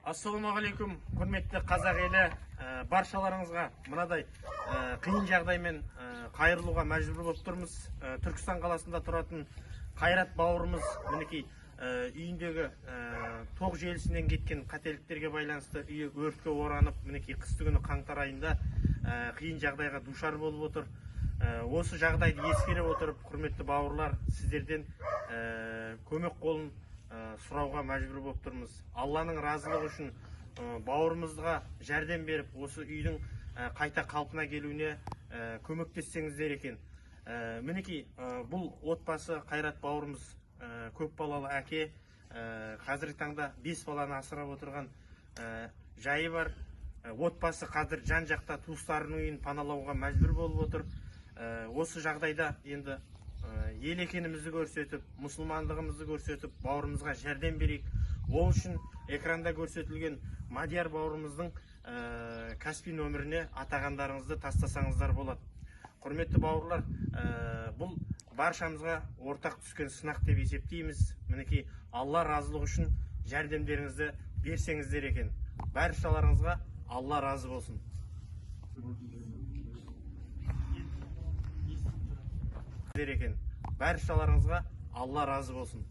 Ассалаумағалейкум, құрметті қазақ елі, баршаларыңызға мынадай қиын жағдаймен қайырылуға мәжбүр болып тұрмыз. Түркістан қаласында тұратын Қайрат бауырымыз мінекей үйіндегі тоқ желісінен кеткен қателіктерге байланысты үйі өртке оранып, мінекей қысты күні қаңтар айында қиын жағдайға душар болып отыр. Осы жағдайды ескере отырып, құрметті бауырлар, сіздерден көмек қолын сұрауға мәжбүр болып тұрмыз. Алланың разылығы үшін бауырымызға жәрдем беріп, осы үйдің қайта қалпына келуіне көмектессеңіздер екен. Мінекей бұл отбасы, Қайрат бауырымыз көп балалы әке, қазіргі таңда 5 баланы асырап отырған жайы бар. Отбасы қазір жан жақта туыстарының үйін паналауға мәжбүр болып отыр. Осы жағдайда енді ел екенімізді көрсетіп, мұсылмандығымызды көрсетіп, бауырымызға жәрдем берейік. Ол үшін экранда көрсетілген Мадияр бауырымыздың Каспи нөміріне атағандарыңызды тастасаңыздар болады. Құрметті бауырлар, бұл баршамызға ортақ түскен сынақ деп есептейміз. Мінекей Алла разылығы үшін жәрдемдеріңізді берсеңіздер екен. Баршаларыңызға Алла разы болсын. Екен. Баршаларыңызға Алла разы болсын.